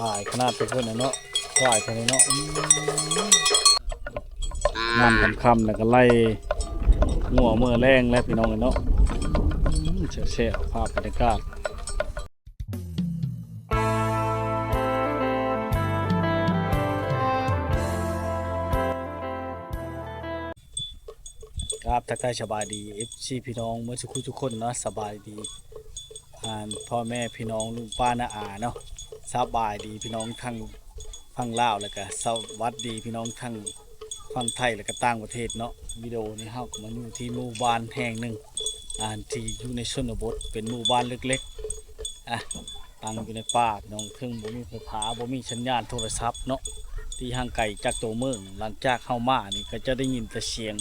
ຫຼາຍຂະໜາດເພິ່ນເນາະ ຄວາຍເພິ່ນເນາະ. ອືມ ຍາມຄ່ຳໆ ແລ້ວກໍໄລ່ງົວເມືອແລງແລ້ວ ພີ່ນ້ອງເອີຍເນາະ. ອືມ ແຊບໆ ພາບບັນຍາກາດ. ຄັບ ທັກທາຍສະບາຍດີ ເອັຟຊີ ພີ່ນ້ອງເໝິດສູ່ຜູ້ສູ່ຄົນເນາະ. ສະບາຍດີ ອ່າ ພໍ່ແມ່ພີ່ນ້ອງ ລຸງປ້ານ້າອາເນາະ. ສະບາຍດີພີ່ນ້ອງທັງຝັ່ງລາວ ແລ້ວກະສະຫວັດດີພີ່ນ້ອງທັງຝັ່ງໄທ ແລ້ວກະຕ່າງປະເທດເນາະ. ວິດີໂອນີ້ເຮົາກໍມາຢູ່ທີ່ໝູ່ບ້ານແຫ່ງໜຶ່ງ ອ່າ ທີ່ຢູ່ໃນຊົນນະບົດ ເປັນໝູ່ບ້ານເລັກໆ ອ່າ ຕັ້ງຢູ່ໃນປ່າພີ່ນ້ອງ ເທິງບໍ່ມີໄຟຟ້າ ບໍ່ມີສັນຍານໂທລະສັບເນາະ ທີ່ຫ່າງໄກຈາກຕົວເມືອງ. ຫຼັງຈາກເຮົາມານີ້ກໍຈະໄດ້ຍິນແຕ່ສຽງ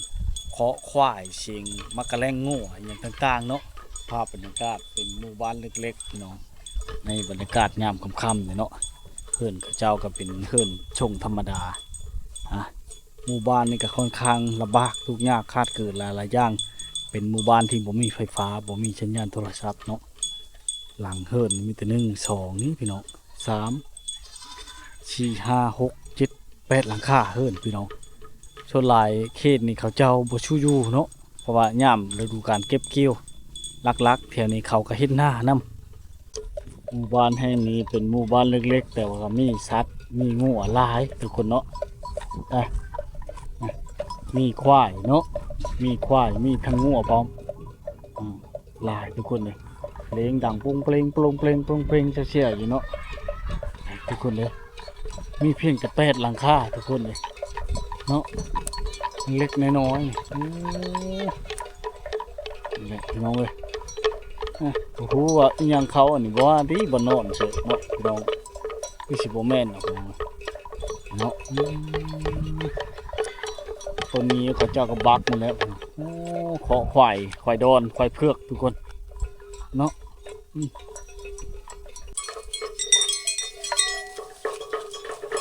ເຄາະຄວາຍ ສຽງໝາກກະແລ້ງງົວ ອີ່ຫຍັງຕ່າງໆເນາະ. ພາບບັນຍາກາດເປັນໝູ່ບ້ານເລັກໆ ພີ່ນ້ອງ ໃນບັນຍາກາດຍາມຄ່ຳໆນີ້ເນາະ. ເຮືອນເຂົາເຈົ້າກໍເປັນເຮືອນຊົງທຳມະດາ ອ່າ ໝູ່ບ້ານນີ້ກໍຄ່ອນຂ້າງລຳບາກທຸກຍາກຂາດເກີນຫຼາຍໆຢ່າງ. ເປັນໝູ່ບ້ານທີ່ບໍ່ມີໄຟຟ້າ ບໍ່ມີສັນຍານໂທລະສັບເນາະ. ຫຼັງເຮືອນມີແຕ່ໜຶ່ງ ສອງ ນີ້ພີ່ນ້ອງ ສາມ ສີ່ ຫ້າ ຫົກ ເຈັດ ແປດ ຫຼັງຄາເຮືອນພີ່ນ້ອງ. ສ່ວນຫຼາຍເຂດນີ້ເຂົາເຈົ້າບໍ່ສູ່ຢູ່ເນາະ ເພາະວ່າຍາມລະດູການເກັບກ່ຽວ ຫຼັກໆແຖວນີ້ເຂົາກໍເຮັດນານຳ. ໝູ່ບ້ານແຫ່ງນີ້ເປັນໝູ່ບ້ານເລັກໆ ແຕ່ວ່າກໍມີສັດ ມີງົວຫຼາຍທຸກຄົນເນາະ. ອ່ະ ມີຄວາຍເນາະ ມີຄວາຍ ມີທັງງົວພ້ອມ ອືມ ຫຼາຍທຸກຄົນເລີຍ. ເພງດັງໂປ່ງເພງ ໂປ່ງເພງ ໂປ່ງເພງເຊຍໆຢູ່ເນາະ ທຸກຄົນເລີຍ. ມີພຽງແຕ່ແປດຫຼັງຄາທຸກຄົນເລີຍເນາະ ເລັກໆນ້ອຍໆ. ໂອ້ ນີ້ແຫຼະພີ່ນ້ອງເອີຍ ອ່ະ ບໍ່ຮູ້ວ່າອີ່ຫຍັງເຂົາອັນນີ້ ບໍ່ວ່າຕິ ບໍ່ນອນເສີເນາະພີ່ນ້ອງ ຄືຊິບໍ່ແມ່ນດອກເນາະ. ອືມ ຕົ້ນນີ້ເຂົາເຈົ້າກໍບັກໝົດແລ້ວ. ໂອ້ ເຄາະຄວາຍ ຄວາຍດອນ ຄວາຍເຜືອກທຸກຄົນເນາະ. ອືມ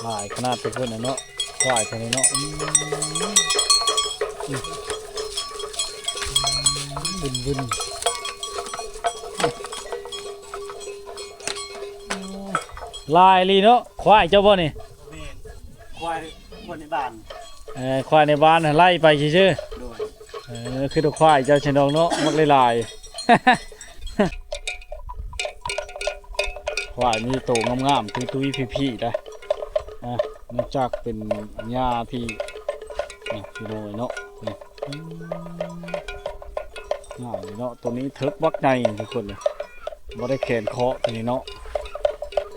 ຫຼາຍຂະໜາດເພິ່ນເນາະ ຄວາຍເພິ່ນເນາະ. ອືມ ອືມ ວຶ່ນໆ ຫຼາຍອີ່ຫຼີເນາະ. ຄວາຍເຈົ້າບໍ່ນີ້? ແມ່ນ ຄວາຍ ຄວາຍໃນບ້ານ. ເອີ ຄວາຍໃນບ້ານຫັ້ນໄລ່ໄປຊື່ໆ. ໂດຍ. ເອີ ຄືຕົວຄວາຍເຈົ້າຊະດອກເນາະ ມັກຫຼາຍໆ. ຄວາຍມີໂຕງາມໆ ຕຸ້ຍໆ ພີ້ໆ ໄດ໋. ອ່າ ເນື່ອງຈາກເປັນຫຍ້າທີ່ ອ່າ ພີ່ນ້ອງເນາະ ນີ້ ອືມ ງ່າຍເນາະ. ໂຕນີ້ເຖິກບັກໃຫຍ່ທຸກຄົນ ບໍ່ໄດ້ແຂນເຄາະໂຕນີ້ເນາະ.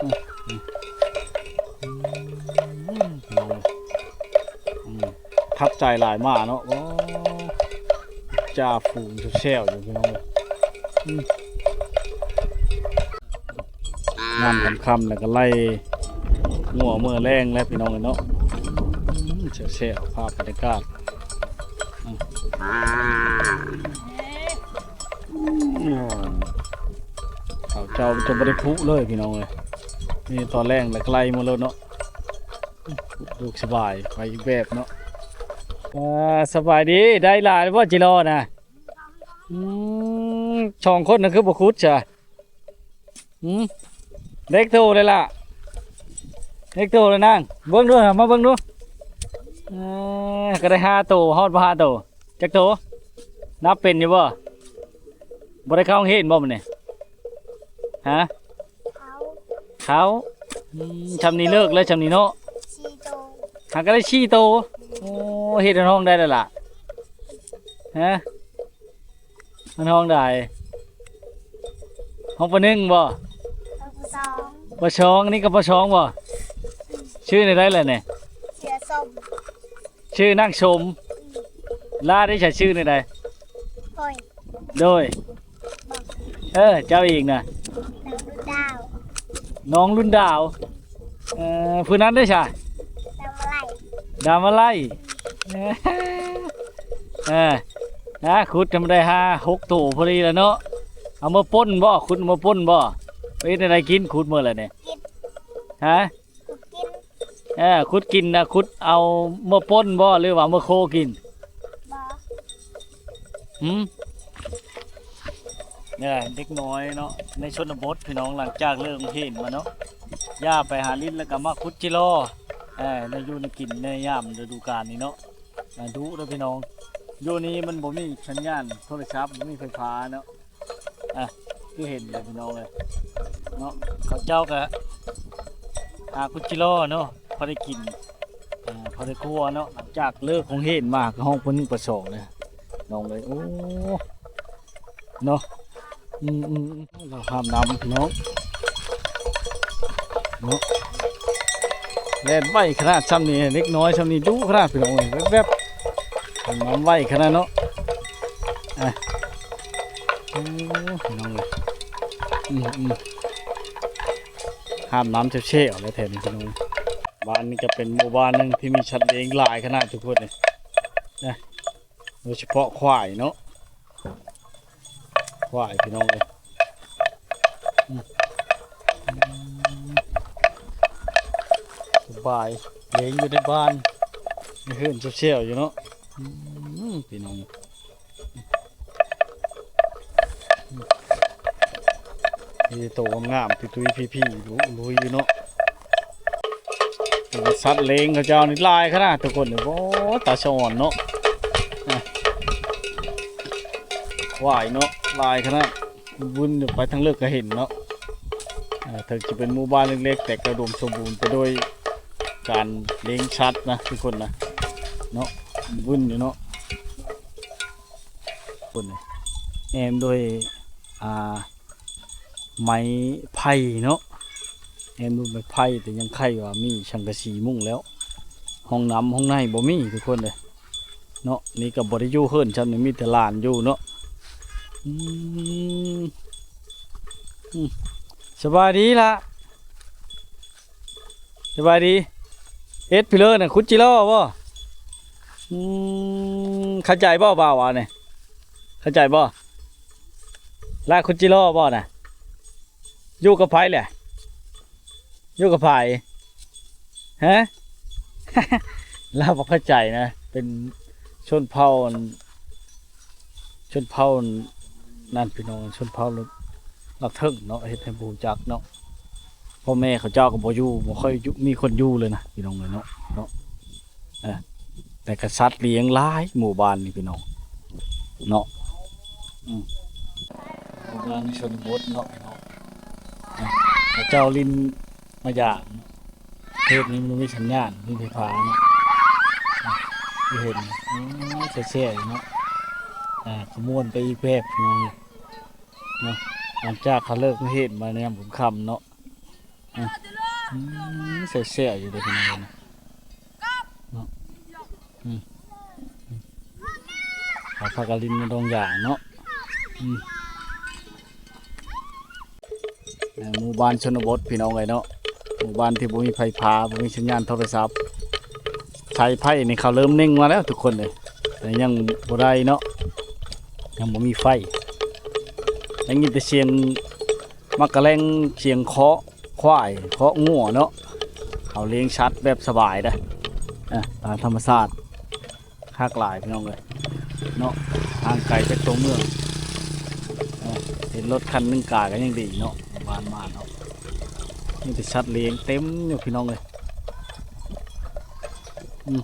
ອືມ ອືມ ພີ່ນ້ອງເອີຍ ອືມ ທັບໃຈຫຼາຍມາເນາະ. ໂອ້ ຈ່າຝູງແຊວໆຢູ່ພີ່ນ້ອງເອີຍ. ອືມ ຍາມຄ່ຳໆ ແລ້ວກໍໄລ່ງົວເມືອແລງແລ້ວ ພີ່ນ້ອງເອີຍເນາະ. ອືມ ແຊວໆ ພາບບັນຍາກາດ. ອືມ ເຂົາເຈົ້າຈະບໍ່ໄດ້ຜຸເລີຍພີ່ນ້ອງເອີຍ. ນີ້ຕອນແລງແລ້ວກໍໄລ່ມາໂລດເນາະ. ລູກສະບາຍໄປອີກແບບເນາະ. ອ່າ ສະບາຍດີ ໄດ້ຫຼາຍບໍ່ຈິລໍນະ? ອືມ ສອງຄົນນະຄືບໍ່ຂຸດຊະ? ຫືມ ເລັກໂຕເລີຍລະ ເລັກໂຕເລີຍນາງ. ເບິ່ງດູ ມາເບິ່ງດູ. ເອີ ກໍໄດ້ຫ້າໂຕ ຮອດບໍ່ຫ້າໂຕ? ຈັກໂຕ? ນັບເປັນຢູ່ບໍ່? ບໍ່ໄດ້ເຂົ້າໂຮງຮຽນບໍ່ມື້ນີ້? ຮະ? ເຂົ້າ ເຂົ້າ. ອືມ ຊ່ຳນີ້ເລີກແລ້ວ ຊ່ຳນີ້ເນາະ. ສີ່ໂຕ ຫາກໍໄດ້ສີ່ໂຕ. ໂອ້ ເຮັດໃຫ້ນ້ອງໄດ້ແລ້ວລະ. ຮະ? ມັນຫ້ອງໃດ? ຫ້ອງ ປ.ໜຶ່ງ ບໍ່? ປ.ສອງ ປ.ສອງ. ນີ້ກໍ ປ.ສອງ ບໍ່? ຊື່ແນວໃດລະນີ້? ຊື່ສົມ ຊື່ນາງສົມ. ອືມ ລາວໄດ້ໃຊ້ຊື່ແນວໃດ? ໂດຍ ໂດຍ. ເອີ ເຈົ້າອີກນະ? ນ້ອງລຸນດາວ ນ້ອງລຸນດາວ. ເອີ ຜູ້ນັ້ນເດ້ຊະ? ດາວມາໄລ ດາວມາໄລ. ເອີ ນະ ຂຸດທຳມະດາ ຫ້າຫົກໂຕພໍດີລະເນາະ. ເອົາມາປົ່ນບໍ່? ຂຸດເອົາມາປົ່ນບໍ່? ເຮັດແນວໃດກິນ? ຂຸດມື້ລະນີ້ ກິນ ຮະ? ຂຸດກິນ ເອີ ຂຸດກິນນະ. ຂຸດເອົາມາປົ່ນບໍ່ ຫຼືວ່າເອົາມາໂຄກິນ? ບໍ່ ຫືມ. ເອີ ເດັກນ້ອຍເນາະ ໃນຊົນນະບົດພີ່ນ້ອງ ຫຼັງຈາກເລີກໂຮງຮຽນມາເນາະ ໄ ຢ່າໄປຫາຫຼິ້ນ ແລ້ວກໍມາຂຸດຈິລໍ ເອີ ໄດ້ຢູ່ໄດ້ກິນໃນຍາມລະດູການນີ້ເນາະ. ອ່າ ດຸເດີພີ່ນ້ອງ. ຢູ່ນີ້ມັນບໍ່ມີສັນຍານໂທລະສັບ ບໍ່ມີໄຟຟ້າເນາະ. ອ່ະ ຄືເຫັນແຫຼະພີ່ນ້ອງເອີຍເນາະ. ເຂົາເຈົ້າກະຫາຂຸດຈິລໍເນາະ ພໍໄດ້ກິນ ອ່າ ພໍໄດ້ຄົວເນາະ. ຫຼັງຈາກເລີກໂຮງຮຽນມາກໍຮ້ອງປະໜຶ່ງປະສອງເລີຍນ້ອງເອີຍ. ໂອ້ ເນາະ ອືມໆ ລາວຫາບນ້ຳພີ່ນ້ອງເນາະ. ແລ່ນໄວຂະໜາດຊ່ຳນີ້ ເດັກນ້ອຍຊ່ຳນີ້ດຸຂະໜາດພີ່ນ້ອງເອີຍ. ແວບໆ ຫາບນ້ຳໄວຂະໜາດເນາະ. ອ່ະ ໂອ້ ພີ່ນ້ອງເອີຍ ອືມໆ ຫາບນ້ຳແຊ່ໆ ເອົາແລ້ວແຖວນີ້ພີ່ນ້ອງ. ບ້ານນີ້ກໍເປັນໝູ່ບ້ານໜຶ່ງທີ່ມີສັດລ້ຽງຫຼາຍຂະໜາດທຸກຄົນເລີຍນະ. ໂດຍສະເພາະຄວາຍເນາະ ຄວາຍພີ່ນ້ອງເອີຍ. ອືມ ສະບາຍ ລ້ຽງຢູ່ໃນບ້ານ ໃນເຮືອນແຊວໆຢູ່ເນາະ. ອືມ ພີ່ນ້ອງ ມີແຕ່ໂຕງາມໆ ຕຸ້ຍໆ ພີໆ ລຸຍໆຢູ່ເນາະ. ແຕ່ວ່າສັດລ້ຽງເຂົາເຈົ້ານີ້ຫຼາຍຂະໜາດທຸກຄົນ. ໂອ້ ຕາສະອອນເນາະ ຄວາຍເນາະ ຫຼາຍຂະໜາດ ວຶ່ນໄປທາງເລິກກໍເຫັນເນາະ. ເຖິງຈະເປັນໝູ່ບ້ານເລັກໆ ແຕ່ກໍອຸດົມສົມບູນໄປດ້ວຍການລ້ຽງສັດນະທຸກຄົນນະເນາະ. ວຶ່ນຢູ່ເນາະ ຄົນນີ້ ແອ້ມດ້ວຍ ອ່າ ໄມ້ໄຜ່ເນາະ ແອ້ມດ້ວຍໄມ້ໄຜ່ ແຕ່ຍັງໄຄວ່າມີສັງກະສີມຸງແລ້ວ. ຫ້ອງນ້ຳຫ້ອງໃນບໍ່ມີທຸກຄົນເດ້ເນາະ. ນີ້ກໍບໍ່ໄດ້ຢູ່ເຮືອນຊ້ຳນີ້ ມີແຕ່ຫຼານຢູ່ເນາະ. ອືມ ອືມ ສະບາຍດີລະ ສະບາຍດີ. ເຮັດພີເລີນະ ຂຸດຈິລໍບໍ່? ອືມ ເຂົ້າໃຈບໍ່ບ່າວວ່ານີ້? ເຂົ້າໃຈບໍ່? ລາຂຸດຈິລໍບໍ່ນະ? ຢູ່ກັບໃຜແຫຼະ? ຢູ່ກັບໃຜ? ຮະ? ລາວບໍ່ເຂົ້າໃຈນະ ເປັນຊົນເຜົ່າ ຊົນເຜົ່ານັ້ນພີ່ນ້ອງ ຊົນເຜົ່າລາວເທິງເນາະ ເຮັດໃຫ້ບໍ່ຮູ້ຈັກເນາະ. ພໍ່ແມ່ເຂົາເຈົ້າກໍບໍ່ຢູ່ ບໍ່ຄ່ອຍຢູ່ ມີຄົນຢູ່ເລີຍນະພີ່ນ້ອງເອີຍເນາະ ເນາະ. ເອີ ແຕ່ກະສັດລ້ຽງຫຼາຍໝູ່ບ້ານນີ້ພີ່ນ້ອງເນາະ. ອືມ ໝູ່ບ້ານໃນຊົນນະບົດເນາະ ເນາະ ເຂົາເຈົ້າຫຼິ້ນມາຢາກ ເຂດນີ້ມັນມີສັນຍານ ມີໄຟຟ້າເນາະ ທີ່ເຫັນ ອືມ ແຊ່ໆຢູ່ເນາະ. ອ່າ ກໍມ່ວນໄປອີກແບບພີ່ນ້ອງເນາະ ຫຼັງຈາກເຂົາເລີກໂຮງຮຽນມາໃນຍາມຄ່ຳໆເນາະ. ອືມ ອືມ ແຊ່ໆຢູ່ເດ້ພີ່ນ້ອງເນາະ ເນາະ. ອືມ ອືມ ເຂົາພາກັນຫຼິ້ນໃນດອງຢາງເນາະ. ອືມ ເອີ ໝູ່ບ້ານຊົນນະບົດພີ່ນ້ອງເອີຍເນາະ ໝູ່ບ້ານທີ່ບໍ່ມີໄຟຟ້າ ບໍ່ມີສັນຍານໂທລະສັບ. ສາຍໄຟນີ້ເຂົາເລີ່ມເໜັງມາແລ້ວທຸກຄົນເອີຍ ແຕ່ຍັງບໍ່ໄດ້ເນາະ ຍັງບໍ່ມີໄຟ. ໄດ້ຍິນແຕ່ສຽງໝາກກະແລ້ງ ສຽງເຄາະຄວາຍ ເຄາະງົວເນາະ. ເຂົາລ້ຽງສັດແບບສະບາຍເດ້ ເອີ ຕາມທຳມະຊາດ. ຄັກຫຼາຍພີ່ນ້ອງເອີຍເນາະ ຫ່າງໄກຈາກຕົວເມືອງເນາະ. ເຫັນລົດຄັນໜຶ່ງກາຍກໍຍັງດີເນາະ ບ້ານມາເນາະ. ມີແຕ່ສັດລ້ຽງເຕັມຢູ່ພີ່ນ້ອງເອີຍ. ອືມ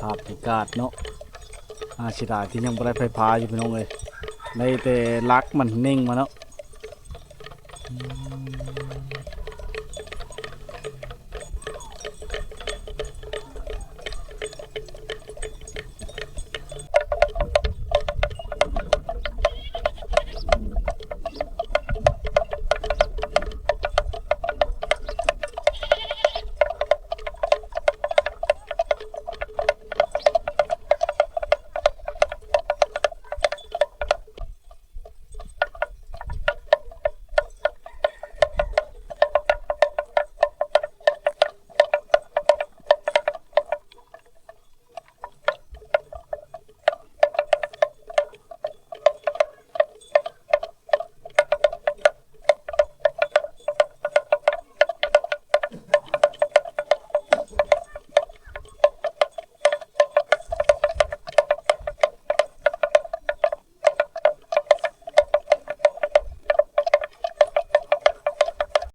ພາບບັນຍາກາດເນາະ. ອາ ເສຍດາຍທີ່ຍັງບໍ່ໄດ້ໄຟຟ້າຢູ່ພີ່ນ້ອງເອີຍ ໄດ້ແຕ່ຫຼັກມັນເໜັງມາເນາະ.